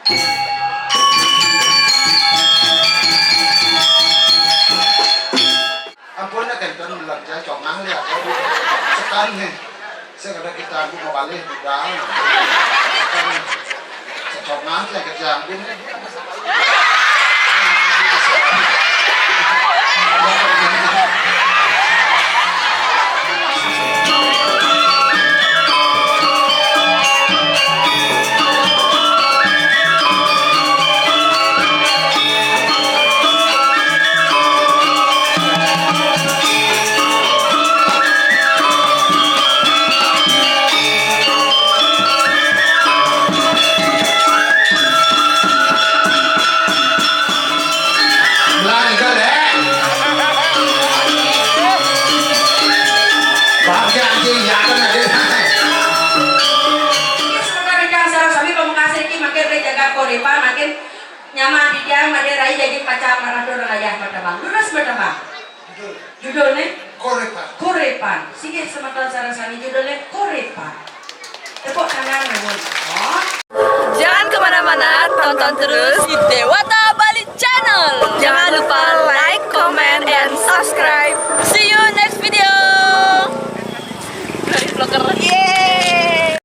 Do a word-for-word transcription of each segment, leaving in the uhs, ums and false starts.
Ampun, nak kenten belanja congah lihat. Sekan nih. Saya kada kita aku mau balik udah. Sekan nih. Secongah saya kerja ampun. Lah, enggak, Lek. Bangke anjing, ya kan, anjing. Sebentar, Kang, sareng sami pamungkas iki mangkin rek jaga korepa, mangkin nyaman di tiang, made rai jagi pacak maratur layah matebang. Lurus matebang. Judul. Judulnya? Korepan. Korepan. Singgih semeton sareng sami judulnya Korepan. Tepuk tangan, nuhun. Oh. Jangan kemana-mana, tonton terus di Dewata Bali Channel. Jangan lupa like, comment, and subscribe. See you next video. Dari vlogger. Yeay.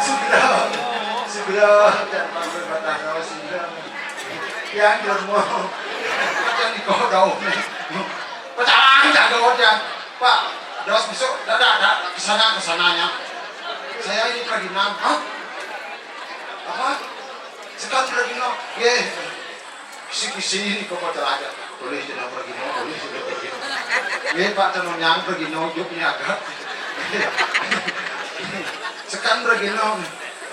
Sudah, sudah, jangan sampai patah nyawa sudah. Yang ilmu, yang di kodok. Pecah, jaga dia. Pak, dos besok, dah, dah, dah, ke sana, ke sananya. Saya ini pergi enam. Hah? Apa? Sekarang pergi enam. Ye. Kisi-kisi ini kok pada aja. Boleh jenang pergi no, boleh jenang pergi no. Nggih, Pak, tenang yang pergi no, juk ini agak. Sekan pergi no.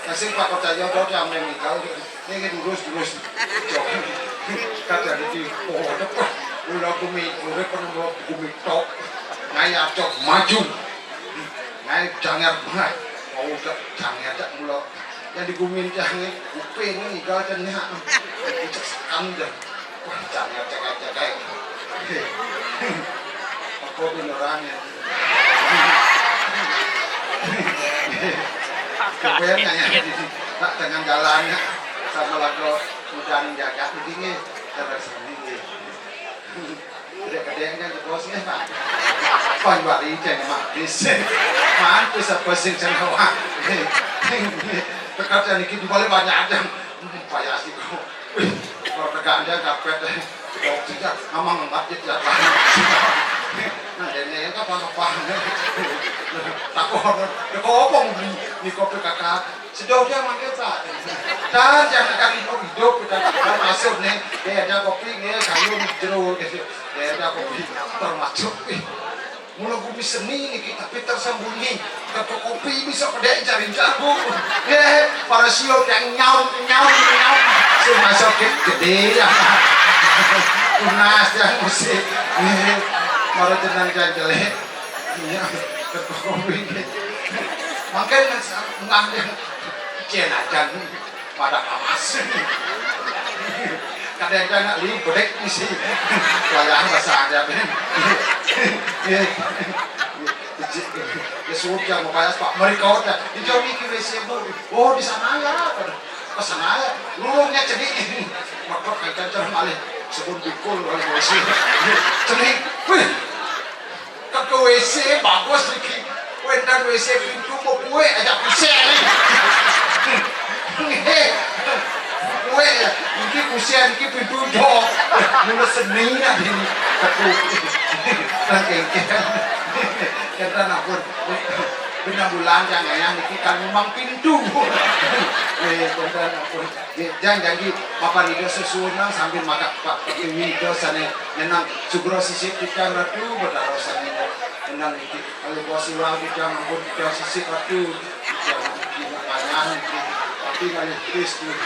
Kasih Pak percaya, kau yang meninggal. Ini lurus, lurus. Cok. Kata di, oh, depan. Ulah gumi, udah pernah gumi tok. Ngaya cok, maju. Ngai janger banget. Mau udah janger tak mula. Yang digumin janger, kuping ni gal tanya. Cek sekam dah. Wah, janger, janger, janger. Apa beneran ya? Kupingnya ya. Tak dengan jalannya. Sama lagu udan jaga begini. Terus ini. Kadang-kadang kan terus ya, Pak. Pan bari jangan mati sih. Mantu siapa sing cendawan. Terkadang niki di balik banyak aja. Payah sih kok. Wih, kalau tegak aja kapet deh. Kok sih, ngomong ngemat gitu ya, Pak. Nah, ini apa, apa? Takut. Ya, kok apa mau beli? Ini kopi kakak. Sedok dia makan, Pak. Dan jangan kali mau hidup, kita kan masuk nih. Dia ada kopi, nih, sayur, jeruk, gitu. Dia ada kopi, termasuk. Ih, mula bumi seni nih, kita Peter Sambunyi. Ke kopi bisa pada cari jago. Eh, para siok yang nyaum, nyaum, nyaum. Si masuk ke gede ya. Tunas yang musik. Nih, para jenang yang jelek. Iya, ke kopi. Makanya nggak ada. Cien aja. Pada pamas. Kadang-kadang liu bedek misi. Wayah bahasa ada, Ben. Ya, ya, sudah mau payas, Pak. Mereka udah. Di Joni ke W C, Bu. Oh, di sana ya. Ke sana ya. Lurungnya cedik. Maka kaitan cerah malih. Sebelum dikul oleh W C. Cedik. Wih. Ke W C bagus iki. Wénten W C pintu kok kuwe aja kusén. Nggih. Kuwe ya, iki kusén iki pintu jok. Mula seni ya ini. Betul. Nang kengkeng. Kita ampun. Benda bulan yang ayah niki kan memang pintu. Eh, kita ampun. Nggih, Jang, janji mapan Ida sesuwun sambil makan Pak Pertiwi Ida sané nyenang sugro sisip titiang Ratu Betara sané nyenang iki. Kalau bos iwang titiang ampun titiang sisip Ratu. Titiang iki makanya iki. Tapi kali Kristus.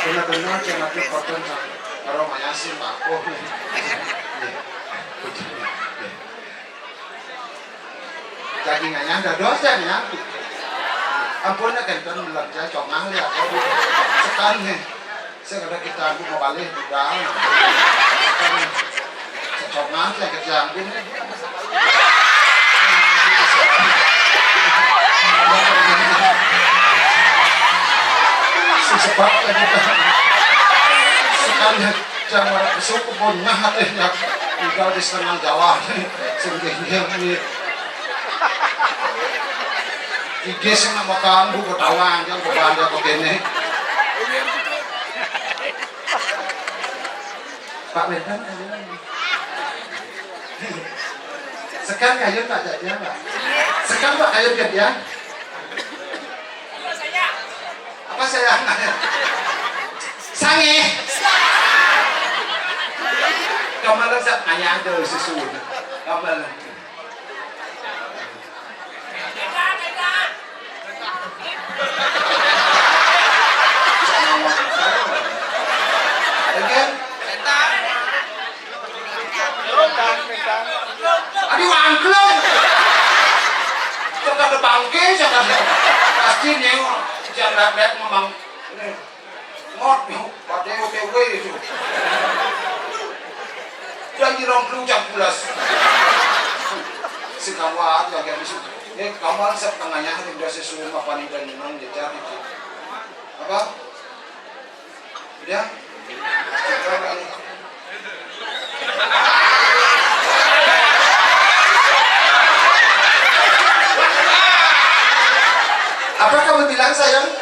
Benar-benar jangan Ratu koton sama. Kalau mayasin Pak. Oh, nggih. Nggih. Daging ayam dados ya, ya. Ampun, nek enten belanja congah ya, apa, Bu? Sekan nih. Saya kata kita aku mau balik budal. Sekan nih. Secongah ya kerja ampun. Sesebab ya kita. Sekan ya. Jam ora besok kebon nyahat, eh, ya. Tinggal di setengah jalan. Sing nggih, nggih. Iki sing nak makan, Bu, ketawa, yang kebanda kok kene. Pak Wedan, ayo. Sekan kayun Pak Jatian, Pak. Sekan Pak kayun Jatian. Apa saya? Sange. Kamalan sa ayah ada susu. Kamalan. Again. Adi wangklung. Cakap ada bangke, cakap ada. Pasti nengok. Jangan lihat memang. Ngot, ngot. Pada O T W itu. Janji rong puluh jam pulas. Sekarang aja kayak gitu. Eh, kamu setengahnya udah sesuai apa nih dan memang jejar itu. Apa? Ya? Apa kamu bilang, sayang?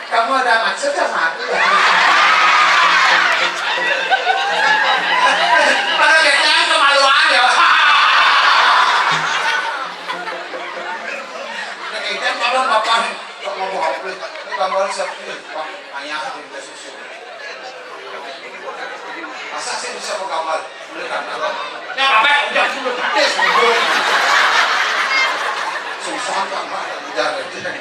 Kamu ada maksud sama aku ya? Pada kayaknya kemaluan ya. Kayaknya malam apa nih? Kok mau bawa apa? Ini gambar siapa nih? Pak, ayah, ini susu. Masa sih bisa menggambar? Boleh kan? Ya, apa? Udah, udah, udah. Susah kan, Pak? Udah, udah.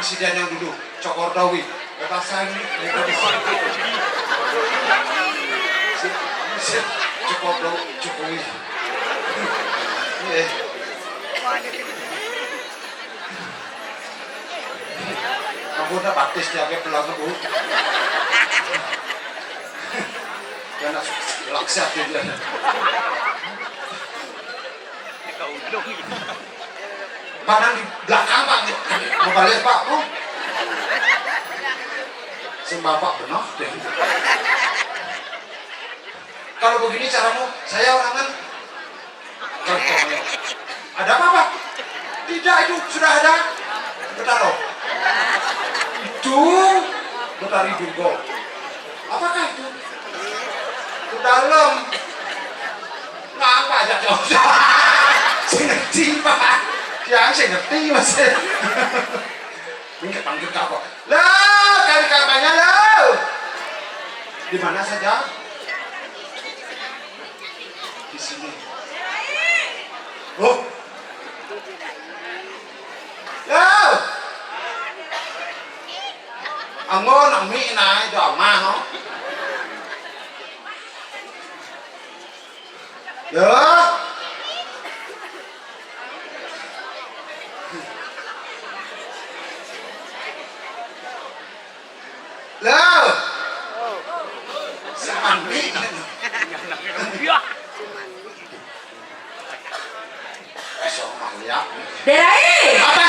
Presiden yang dulu, Cokor Dawi. Kekasih ini, ini tadi. Si, si, Cokor Dawi, Jokowi. Iya. Ampun, dah batis dia ke belah bu. Dia nak laksat dia. Mana di belakang, Pak? Mau balik, Pak, Bu. Sing Bapak benar deh. Kalau begini caramu, saya orangan. Contohnya. Ada apa, Pak? Tidak, itu sudah ada. Betaro. Itu Betari Durgo. Apakah itu? Ke dalam. Ngapa aja jauh? Saya ngerti, Pak. Yang saya ngerti, Mas. Ini panggil apa? Lah, kali kampanye lo. Di mana saja? Di sini. Oh. Lo. Anggo nang mi nai do amah, oh. Lo. Lo. Sampai. Derai. Apa?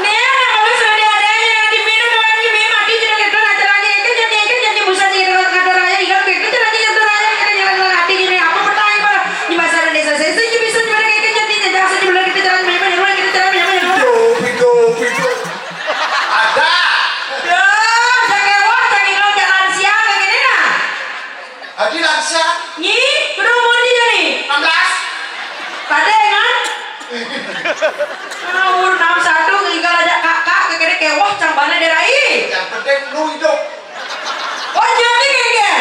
Nih, kalau sudah diadain yang diminum doang, ini mati jadi gitu, nah, jalan ini, kan jadi, kan jadi, busa jadi, kalau kata raya, ikan gitu, jalan ini, kata raya, kita jalan, jalan hati gini, apa petang, apa? Di masa Indonesia, saya sih bisa cuma kayak gitu, jadi, jadi, saya cuma gitu, jalan, jalan, jalan, gitu, jalan, jalan, jalan. Hidup, hidup, hidup. Ada. Ya, saya kewat, saya kira jalan siang, kayak gini, nah. Haji lansia. Nyi, berapa umur dia nih? Enam belas. Tadi kan? Nah, umur enam satu, tinggal aja kakak, kekene kewah, cang bana derai. Yang penting lu hidup. Oh, jadi kayak gini?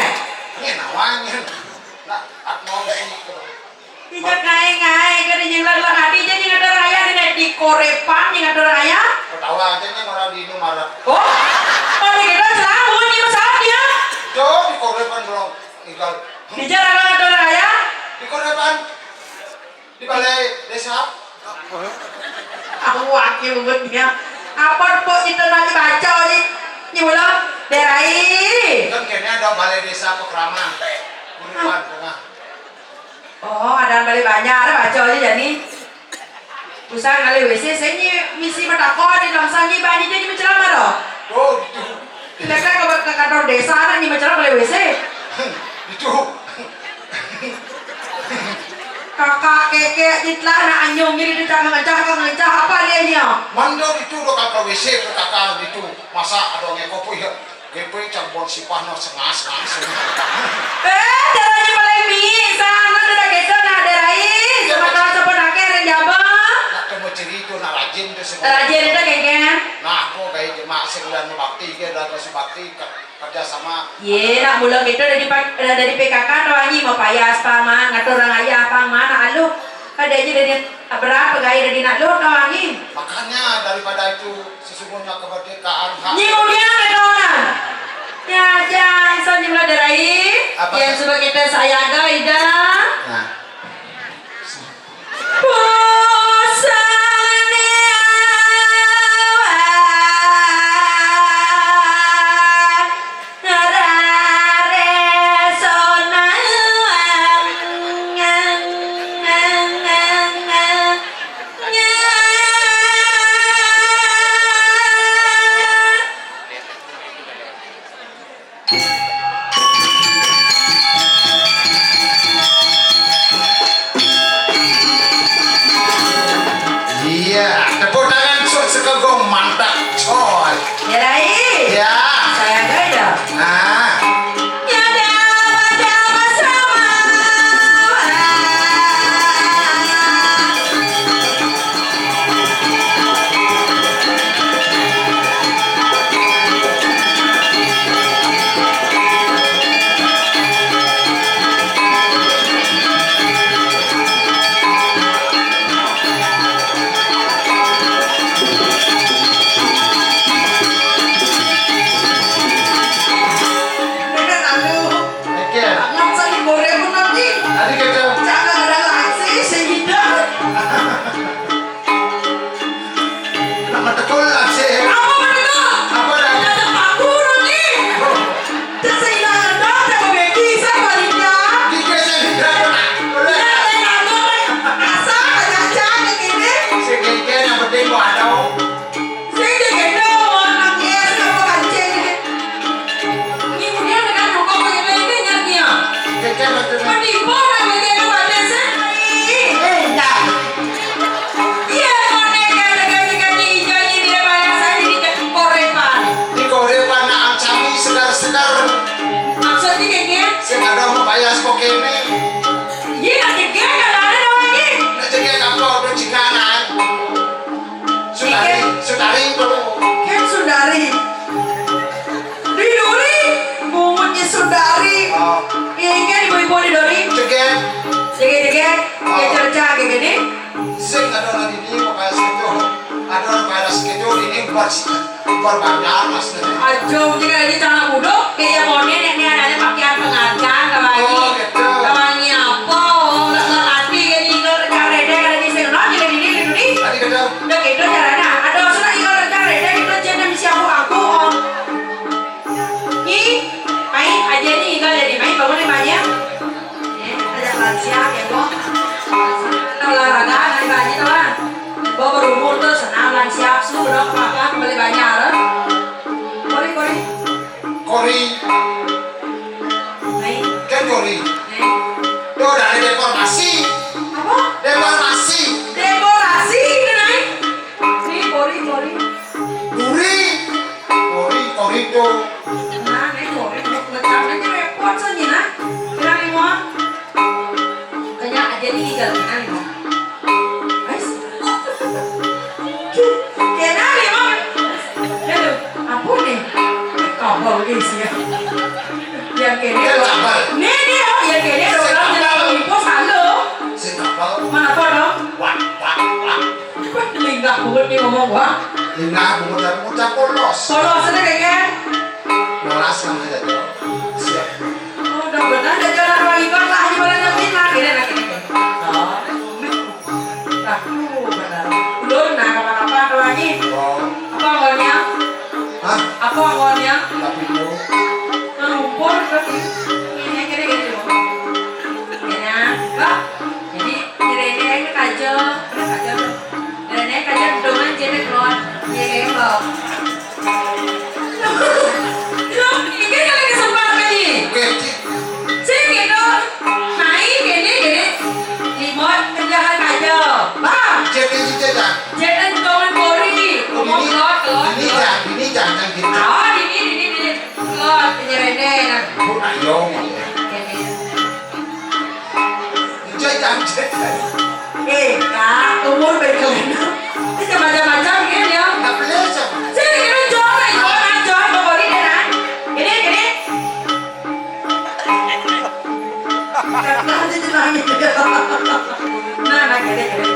Ini namanya. Nah, aku mau sih. Tidak ngai-ngai, kada nyelak-lak hati, jadi ngadar ayah, di korepan, di ngadar ayah. Ketawa aja nih, orang di Indomaret. Oh, pada kita selalu, ini masalah dia. Jauh di korepan, belum. Tinggal. Di jalan ada orang kaya? Di korepan. Di balai desa. Aku wakil buatnya. Apa kok kita nanti baca ni? Ni mula derai. Kan kena ada balai desa Pekrama. Korepan tengah. Oh, ada balai banyak, ada baca aja jadi. Usah kali W C, saya ni misi matakon di dalam sangi banyak jadi menceramah loh. Oh, gitu. Tidak kan ke, ke kantor desa, ada ni menceramah oleh W C. Itu. Kakak keke, itlah nak anyong, jadi dia jangan ngecah, kau ngecah, apa dia ni, oh? Mandor itu, lo kakak W C, itu kakak itu. Masa ada ngekop, ya? Gepe campur sipah no sengas-sengas. Eh, darahnya paling mi, sana darah kita nak derai, sama tahu siapa nak keren jaba. Nak temu cerita, nak rajin tu semua. Rajin itu kengkeng. Nah, aku kayak jemaat sebulan bakti ke, dah kasih bakti ke, kerja sama. Ye, nak mula kita dari pa-, dari P K K tu, Anyi, mau payah apa, Mang? Ngatur orang ayah apa, Mang? Nak aluh. Kada aja dari berapa gaya dari nak lo tawangi. Makanya daripada itu sesungguhnya kemerdekaan hak. Ni kemudian ada orang. Ya, jangan soal jumlah derai. Apa? Yang sebab kita saya ada, Ida. Nah. Pusane awan. Iya, tepuk tangan untuk Sekegong, mantap, coy. Ya, Rai. Ya. Saya ada ya. Nah. Ya, ada, ada, ada, sama. Betul lah, sih. Apa betul? Apa dah? Ada paku, Rudi. Cak seilah dong, cak bebeki, saya balik dah. Di ke sini, dah, dah. Boleh. Dah, dah, dah, dah. Asal aja, cak, kayak gini. Si Keke yang penting gua ada. Sing dikit doang, nangis, apa kancing ini? Ini punya dengan rokok pakai benteng, ya, dia? Keke betul. Menipu, kan, benteng itu banyak, sih? Eh, dah. Iya, konek, kan, dengan diganti hijau ini, dia banyak, saya jadi jadi korepan. Di korepan, nah, cami segar-segar. Maksudnya, kayak gini? Saya nggak ada mau bayar kok ini. Iya, nanti dia nggak ada lagi. Nah, jadi apa, udah cikanan. Sundari, Sundari itu. Kan Sundari. Di Duri, bungunya Sundari. Oh. Iya, kan ibu-ibu di Duri. Cegek. Cegek, cegek. Oh. Ya, cerca kayak gini. Sing ada orang ini, makanya situ. Ada orang pada situ, ini buat, buat banyak, Mas. Aduh, jika ini cara budok, kayak mau nih, nih, nih, ada pakaian pengantin, kawangi. Oh, gitu. Kawangi apa? Nggak ngerti, kayak ini, kalau kerja reda, kalau di sini, no, jadi ini, ini, ini. Tadi kata Udah gitu caranya. Ada sudah ikut kerja reda gitu, jadi misi aku, aku, oh. Ini, main aja nih, enggak jadi main, bangun nih, Pak, ya. Nih, ada lansia, ya, Bu. Kita olahraga, nanti Pak Haji tuh, Bang. Bawa berumur tuh, senang, lansia, suruh dong, apa-apa, kembali banyak, loh. Kori, kori. Kori. Main. Kan kori. Main. Tuh, ada dekorasi. Apa? Dekorasi. Dekorasi, itu, Nay. Si Kori, Kori. Kori. Kori, Kori tuh. Nah, ini Kori, mau ngecamnya repot saja, nah. Kira nih, mau. Kayaknya aja nih, tinggal kira nih, mau. Guys. Kena nih, mau. Aduh, ampun nih. Kabel, guys, ya. Yang kene. Nih, nih, oh, yang kene, orang yang info salah. Sing kabel. Mana apa, dong? Wah, wah, wah. Linggah banget nih ngomong, wah. Linggah banget, tapi ngucap polos. Polos aja kayaknya. Molas namanya tuh. Siap. Oh, udah benar, ada jalan wali kota, di mana nanti lah, gini, nah, gini, gini. Oh. Nah, tuh, benar. Belum, nah, kapan-kapan tuh lagi. Oh. Apa awalnya? Hah? Apa awalnya? Tapi lu. Lumpur, terus ini, gini, gini, gini. Gini, Pak. Jadi, nyerene aja kaja, terus kaja. Nyerene kaja, doman jene keluar. Nyerene, Mbak. Loh, ini kan lagi kesempatan nih. Oke, Cik. Sing gitu. Naik, gini, gini. Limot, kerjakan kaja. Bang. Jene, jene, jene. Jene, doman Kori. Oh, ngomong ini, keluar, keluar, ini keluar. Jangan, ini jangan gitu. Oh, ini, ini, ini. Keluar, nyerene, nah. Bu, ayo. Gini. Jangan, jangan. Eh, Kak, umur baik kalian. Ini macam-macam ini ya. Nggak boleh, Cak. Sini, ini jual, ini jual, jual, jual, ini, nah. Ini, ini. Nanti jenangin. Nah, nah, gini, gini.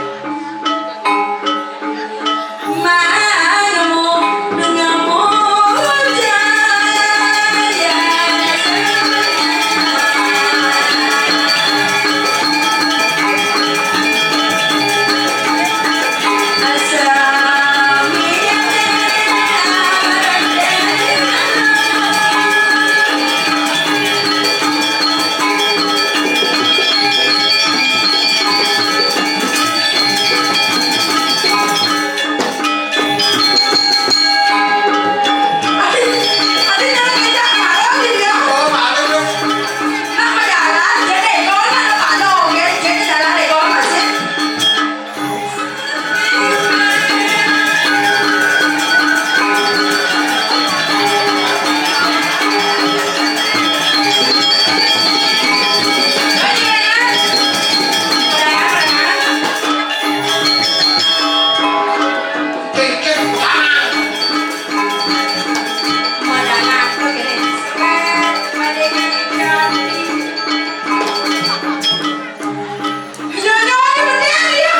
Nyonya ini penting dia.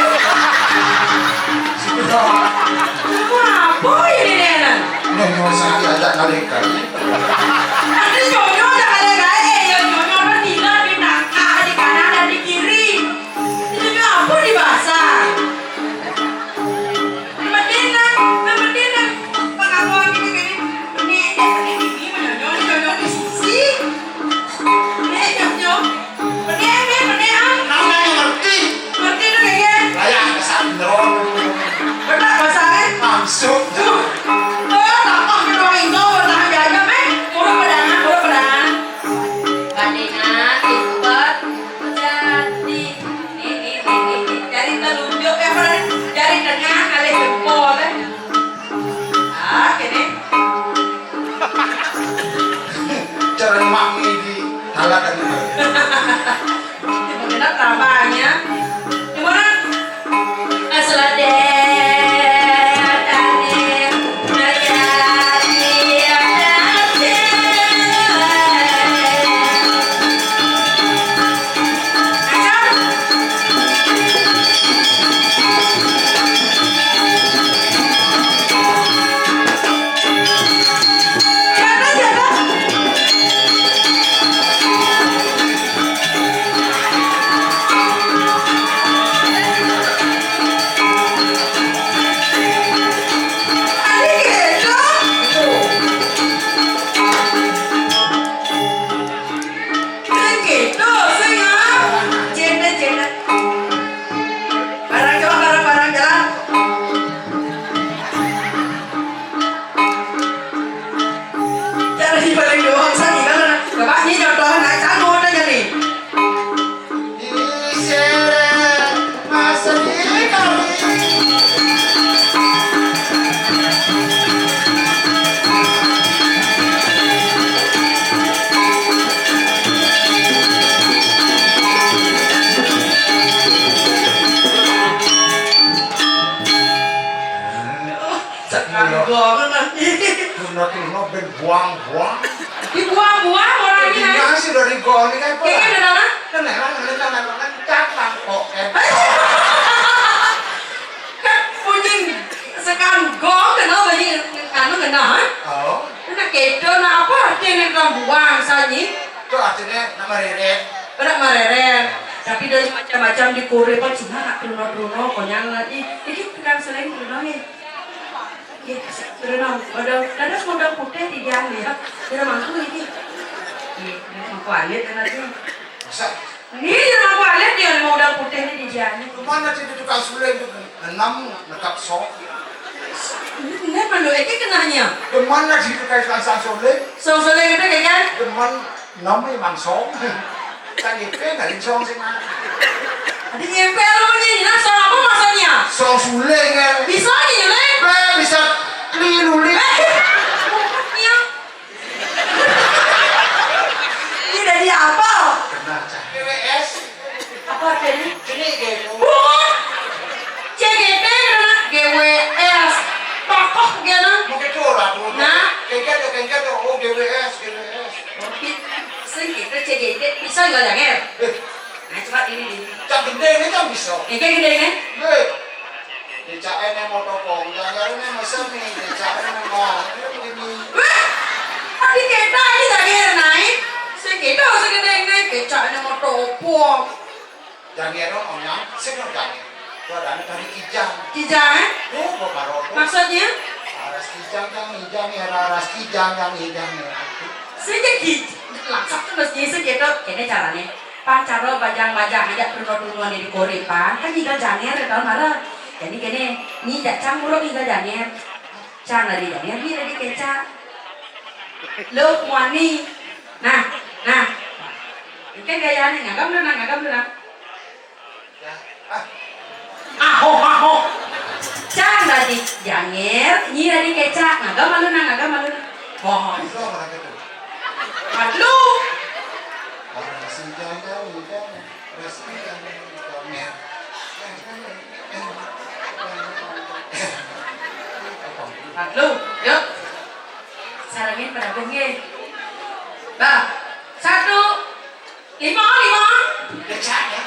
Apa ini, Nena? Nyonya saya ajak kali-kali. Nanti nyonya ada kali-kali, ya, nyonya orang tidak di tengah, di kanan dan di kiri. Nyonya apa di basah? Penting, Neng. Gong nanti. Tuna-tuna ben buang-buang. Dibuang-buang orangnya. Ini sih dari gol ini kan. Iya, kan, Nana? Kan emang ini kan emang kan cakang kok, kan. Kan bunyi sekarang gong, kenal bunyi anu, kenal, ha? Oh. Nah, gitu, nah, apa artinya dalam buang, Sanyi? Itu artinya nama reret. Ada mareret. Tapi dari macam-macam di Korea, Pak, cuma nak tuna-tuna, konyol lagi. Ini tukang seleng tuna, ya. Iya, berenang. Ada, ada modal putih di dia, ya. Dia mangku ini. Iya, mangku alit kan tadi. Masa? Ini dia mangku alit dia modal putih ini di dia. Mana sih itu tukang suling itu? Enam nekap sok. Ini mana itu kenanya? Di mana sih itu kayak sang suling? Sang suling itu kayak kan? Di mana? Nama emang song. Kan ngipe nggak song sih, Mas. Ada ngipe lu nih, nah, song apa maksudnya? Song suling, ya. Bisa nih, Leng? Eh, bisa keliru, Leng. Eh, iya. Ini dari apa? Kena cah. P W S. Apa artinya? Ini gitu. Bukan. C G T karena G W S. Tokoh gana. Mungkin tuh orang tuh. Nah. Kengkel tuh, kengkel tuh. Oh, G W S, G W S. Sing kita C G T bisa nggak janger? Eh. Nah, coba ini, ini. Cak gendeng ini kan bisa. Ini kan gendeng, kan? Eh. Dicak ini mau topong, jangan ini mesen nih, dicak ini mau, ini begini. Wah, tapi kita ini janger naik. Sing kita usah gendeng naik, dicak ini mau topong. Janger onyang, sing janger. Itu ada dari kijang. Kijang, eh? Tuh, bapak rodo. Maksudnya? Aras kijang, yang hijang, ya, aras kijang, yang hijang, ya. Sing kijang. Langsung tuh mesti segitu. Ini caranya. Pan caro bajang-bajang aja perlu-perluan di Korea, pan. Kan juga janger ya, tahun marah. Jadi gini, ini jacang muruk juga janger. Can dari janger, ini dari kecap. Lo muani. Nah, nah. Ini kan gayanya, ngagam lu, nah, ngagam lu, nah. Ya. Ah. Aho, aho. Can tadi janger, nyi tadi kecak. Ngagam malu nang, ngagam malu nang. Mohon. Itu apa lagi tuh? Aduh. Orang si janger, janger, orang si janger, janger. Aduh, yuk. Sarangin pada bunyi. Bah, satu, lima, lima. Kecak ya?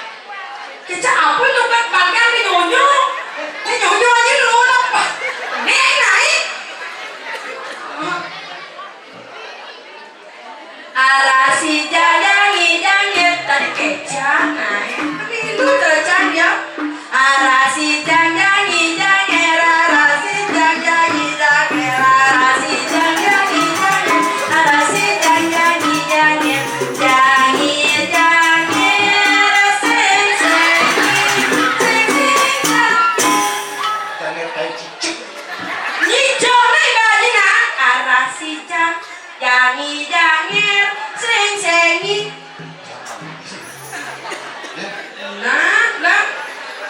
Kecak apa lu, Bang? Bangga di nyonyo. Di nyonyo aja lu apa? Nih, naik. Arasi jajangi jangir tadi kecak naik. Tapi lu tercak ya. Arasi jajangi jangir, arasi jajangi jangir, arasi jajangi jangir, arasi jajangi jangir, jangir, jangir, sing, sing, sing, sing, sing. Jangir tai cicing. Nyicone bajina, arasi jang, jangi jangir, sing, sengi. Nah, nah.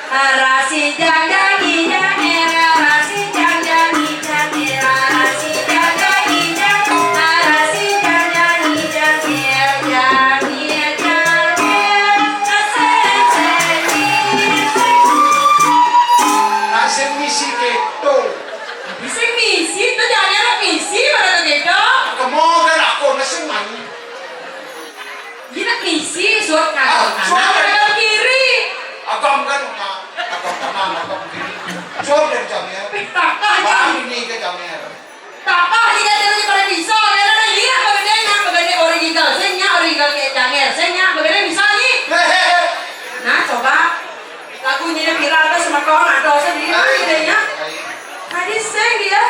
Arasi jang jangi jangir, arasi jang jangi jangir, arasi jang jangi jang, arasi jang jangi jangir, jangir, jangir, asik, asik. Nah, sing misi keto. Sing misi, itu jangir misi, mana tuh keto? Kemau kan aku, nah, sing mani. Jinak misi, suap kanan, ah, kanan, suap. Kanan kiri. Agam kan, agam kanan, agam kiri. Suap dari jangir. Pih, takah aja. Bang, ini ke jangir. Takah aja, jadi pada bisa. Karena iya, begini, nah, begini original. Sing nya original kayak jangir. Sing nya begini bisa nih. Hehehe. Nah, coba. Lagunya viral tuh sama kawan ada sendiri, ah, iya, iya. Tadi sing dia.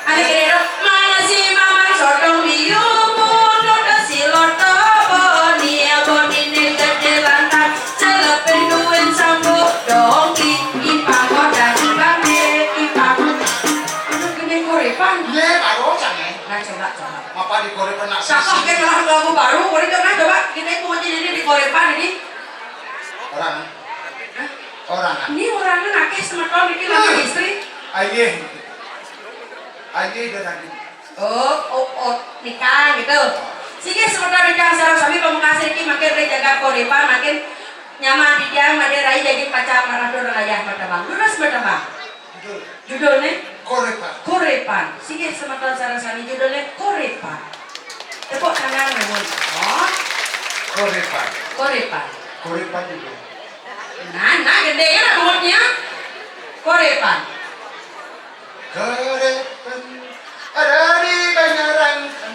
Ada kira mana si mamang sotong biu, mulut si loto boni, boni ne gede lantak, celepin duit sambu, dongki, ipang kota, ipang de, ipang. Aduh, gini korepan. Iya, baru sana. Nah, coba, coba. Apa di korepan nak? Siapa sih? Kita lagu baru, korepan, nah, coba. Kita itu aja jadi di korepan ini. Orang. Hah? Orang. Ini orangnya nakeh sama kau bikin lagi istri. Aye. Aye dan lagi. Oh, oh, oh, nikah gitu. Sini sebentar nikah sareng sami pamungkas iki makin dijaga korepan makin nyaman di tiang made rai jadi pacar marah dur layah bertembang. Terus bertembang. Judul. Judulnya? Korepan. Korepan. Singgih semeton sareng sami judulné Korepan. Tepuk tangan, Bun. Oh. Korepan. Korepan. Korepan juga. Nah, nah, gedé kan mulutnya. Korepan. Korepan. Ada di Banjarangkan.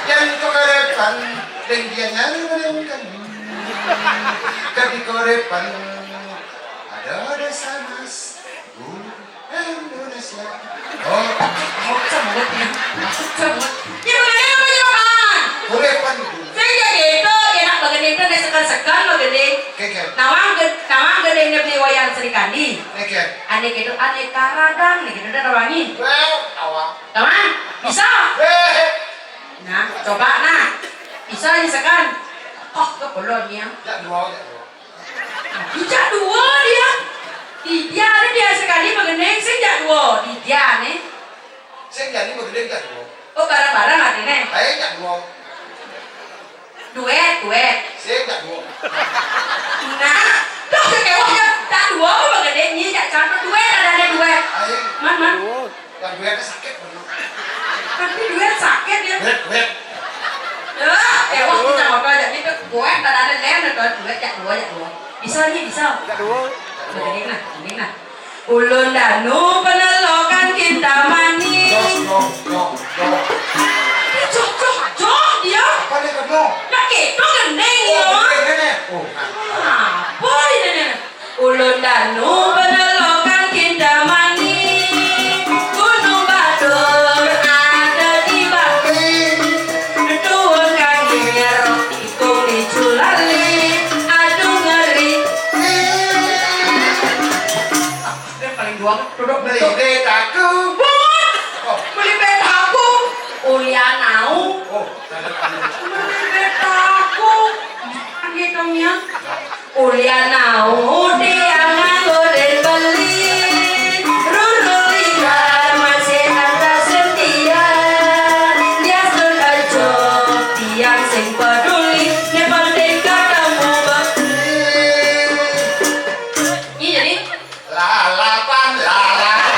Yang korepan, dan dia nyari merengkan. Kadi korepan. Ada desa mas. Indonesia. Oh, maksud semut ya. Maksud semut. Ya, makanya apa ya, Bang? Boleh apa nih, Bu? Saya jadi itu, enak bagending itu, ada sekan-sekan bagending. Keke. Nawang ge-, nawang gedénya beli wayang Sri Kandi. Keke. Ané gitu, ané karadang, nih gitu, udah tawangi. Well, awak. Tawang? Bisa? Eh. Nah, coba, nah. Bisa nih sekan. Oh, ke belon ya. Ya, dua, ya, dua. Ijak dua dia. Dia ada dia sekali mengenai sing jak dua. Dia nih. Sing jadi mengenai jak dua. Oh, barang-barang ada nih. Ayo jak dua. Duet, duet. Sing jak dua. Nah, tuh kekewah ya. Tak dua apa mengenai ni jak campur duet ada ada duet. Ayo. Man, man. Yang duetnya sakit bener. Nanti duet sakit ya. Duet, duet. Dah, eh, wah, kita ngobrol aja nih, duet, tak ada lain, duet, duet, ya, dua, ya, dua. Bisa nih, bisa. Enggak dua. Mending lah, mending lah. Ulun danu penelokan Kintamani. Jos, jos, jos, jos. Ih, jos, jos, jos dia. Apa dia kena? Nah, gitu gending ya. Oh, gending, gending. Oh, nah. Apa ini nih? Ulun danu penelokan Kintamani, Gunung Batur ada di Bali, Tuwuh Kangir ikung di Culali, aduh ngeri. Dia paling dua kan duduk beli betaku. Bungut. Oh. Beli betaku. Ulian au. Oh, beli betaku. Kan gitu ya. Ulian au dia nganggo rén beli, Ruru Ligar masih ada setia. Dia sun aja, tiang sing peduli, yang penting ketemu beli. Ini jadi lalapan, lalapan.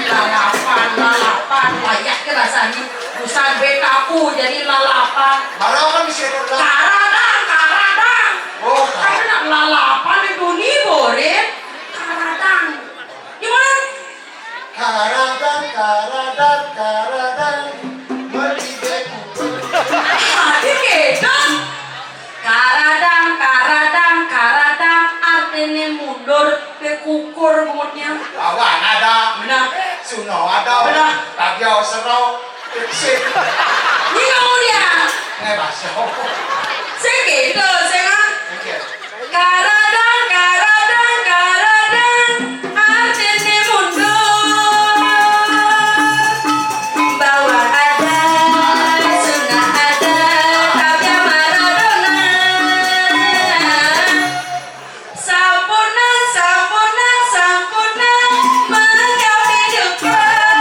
Lalapan, lalapan, layaknya rasanya. Busan betaku jadi lalapan. Malah kan bisa karadang, karadang. Oh, karena lalapan itu nih, Borin. Karadang. Gimana? Karadang, karadang, karadang. Mati beku. Tadi beda. Karadang, karadang, karadang, artinya mundur, bekukur bungutnya. Lawan ada. Benar. Suno ada. Benar. Tabiau sero. Sip. Ini kamu dia. Eh, baso. Saya gitu, saya mah. Oke. Karadang, karadang, karadang, artinya mundur. Bahwa ada, sudah ada, tapi Maradona. Sampurna, sampurna, sampurna, mengkau hidupkan.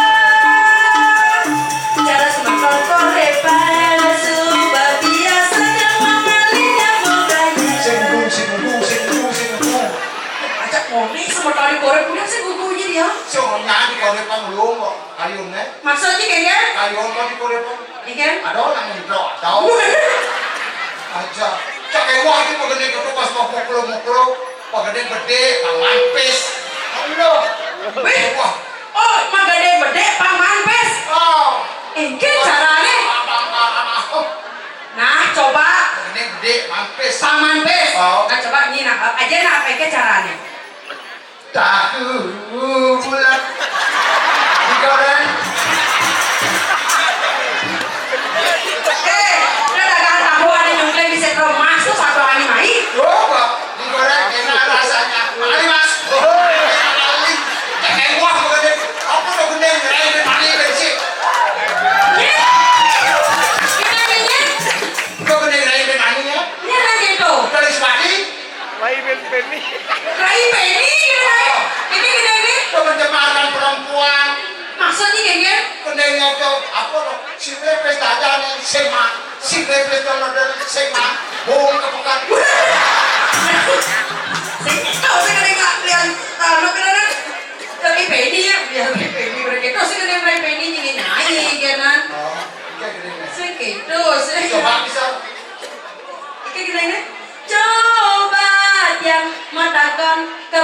Cara semakon korepan, suba biasa dan mengalihnya mukanya. Sing embung, sing embung, sing embung, sing embung. Ajak ngomong sama tadi korek, udah sih gugunya dia. Sing ngomong nyanyi korepan lu kok, kayunya. Maksudnya kayaknya? Kayu apa di korepan? Ikan? Ada orang yang drop, ada. Aja. Cak ewa iki pegedé kudu pas mau mukul-mukul, pegedé gedé, paman pis. Aduh. Wih. Wah. Oh, pegedé gedé, paman pis. Oh. Engké carané. Nah, coba. Pegedé gedé, mampis. Paman pis. Oh. Nah, coba ini nah, aja nah apa engké carané. Tahu bulat digoreng. Eh, udah dagang tahu ada nyungkling di Setro Mas tuh satu hari mai. Coba digoreng enak rasanya. Makanya Mas, oh, enak kali. Kayak wah, bukan deh. Apa tuh gendeng, rai dan mani, bensin. Iya. Kita ini. Kok gendeng, rai dan mani ya? Iya, kan gitu. Dari Sepati. Rai Beni. Rai Beni, gitu, Rai. Ini gini, ini. Itu mencemarkan perempuan. Maksudnya gini? Kendengnya tuh, apa tuh? Si Pepes aja nih, sema. Si Pepes kalau dari sema, bohong ke pekan. Saya tahu saya kena ingat kalian.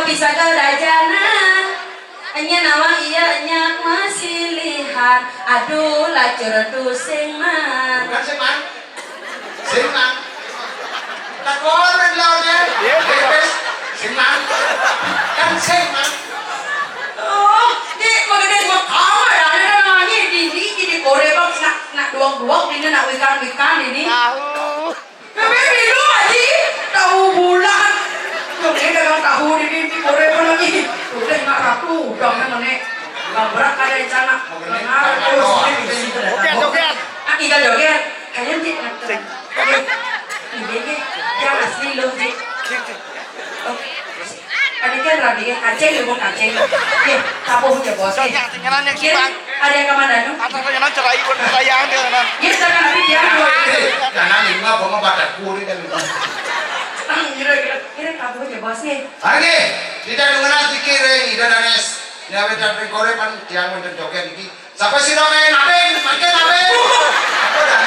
Pisaga rajana. Enya nawang iya enya masilihan. Aduh, lacur aduh sing man. Bukan sing man. Sing man. Tak boleh lawannya. Iya, iya. Bebas. Sing man. Kan sing man. Oh, di magede gua kawa ya, ada nangi di di di di kore bang nak nak duang-duang ini nak wikan-wikan ini. Tahu. Tapi di lu aja tahu bulan. Tuh dia dagang tahu di di di kore bang lagi. Udah nggak raku, udah mana. Nggak berat ada di sana. Nggak ngaruh. Joget, joget. Ah, tinggal joget. Kayaknya dia nggak. Ini dia asli loh, Ji. Oh. Ada kan rabi ya, kaceng ya, bukan kaceng. Ya, tabuh aja, Bos. Yang tinggalan yang Kira, simpang. Ada yang kemana, no? Atau yang cerai pun sayang dia, nah. Ya, jangan nanti dia dua. Jangan lima, gua mau pada kuri dan lima. Kira, kira, kira tabuh aja, Bos, ya. Oke, kita dengar nanti kira, ida dan es. Ini apa yang kore pan, tiang untuk joget iki. Sapa sira kae nabeng, mangke nabeng. Apa dah?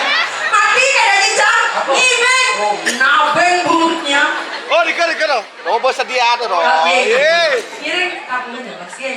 Mati kada cincang, ngibeng. Oh. Nabeng mulutnya. Oh, dikir, dikir. Oh, bersedia tuh, dong. Nabeng. Iya. Ngiring, aku aja, Mas, ya.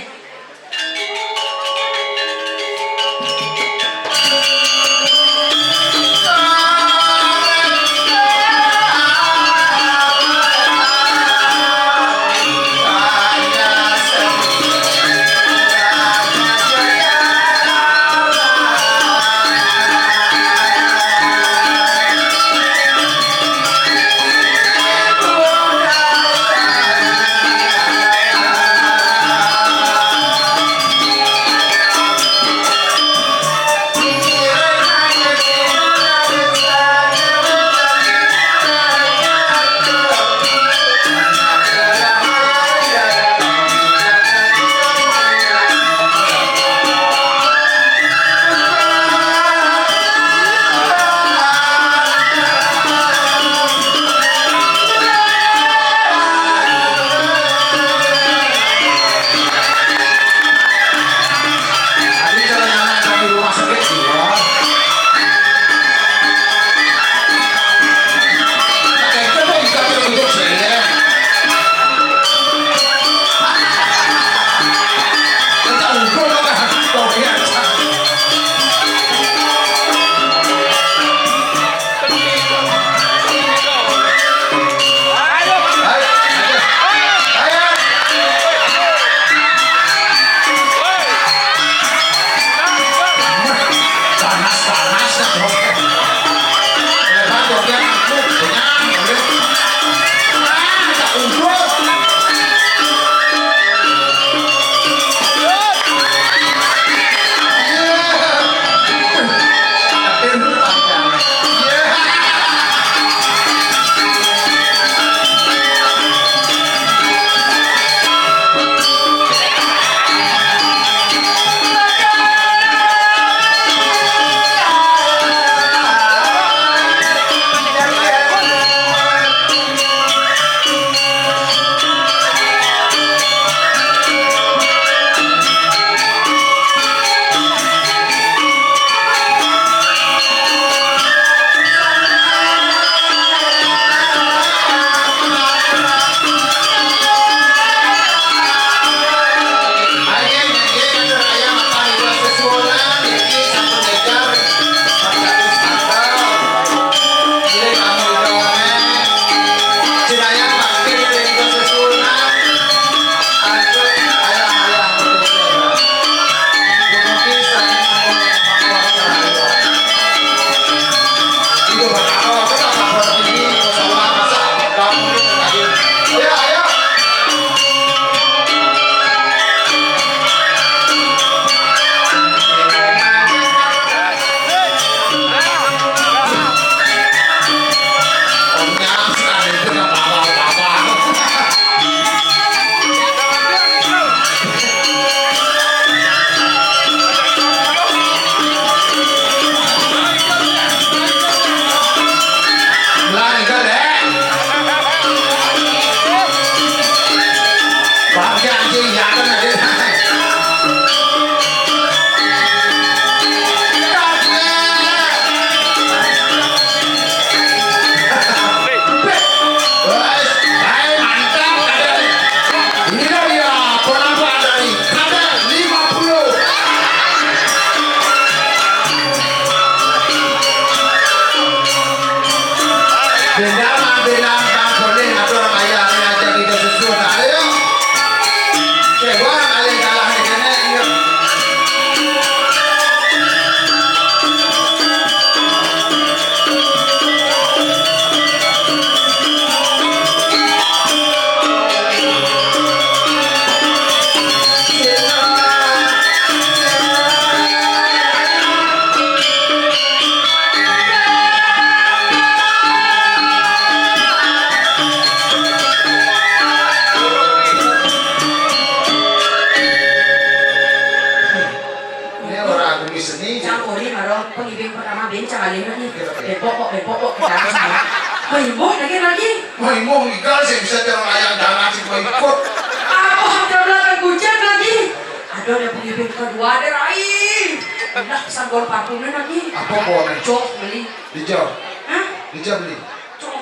Pengibing pertama bencang alih lagi. Bepok kok, bepok kok, kita semua. Maimuh lagi, lagi. Maimuh ngigal sih bisa jalan layang dalan sih mau ikut. Apa udah belakang hujan lagi? Ada ada pengibing kedua ada rai. Udah sanggol parfumnya lagi. Apa boleh? Cok beli. Dijauh. Hah? Dijauh beli. Cok.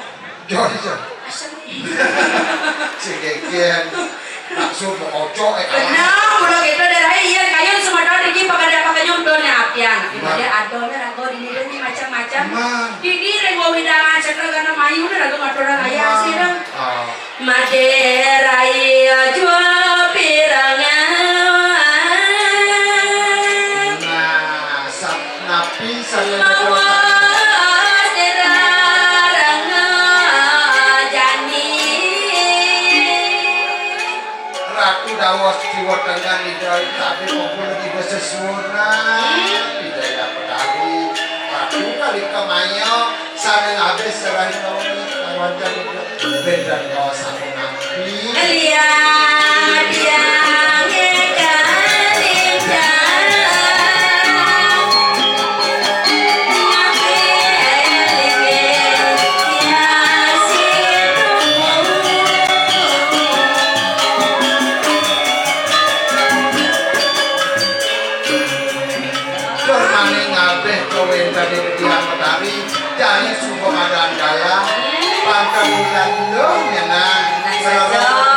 Jauh dijauh. Asam. Si gegen. Maksud mau kocok eh kawan. Benar, udah gitu deh rai. Iya, kayu semua tahun iki pakai dia pakai nyumpel nih apian. Gimana? Ada nih rago ini nih macam-macam. Emang. Dini reng wewidangan cekel karena mayu nih rago ngatur ayah sih dong. Ah. Made rai jua pirangan. Nah, sat napi sare mawa sirarang jani. Ratu Dawas Jiwa Tengah Ida Tabi Kumpul Ida Sesuwunan Ida Dapetari. Ratu kali kemaya. Saking abis serahin kamu kawanten beda kawasan nabi. Lihat yang kalinjang. Tur maning ngabeh kawéntenan Hyang Betari, jani suba madan dalang, pantang ulah lho nyenang. Sareng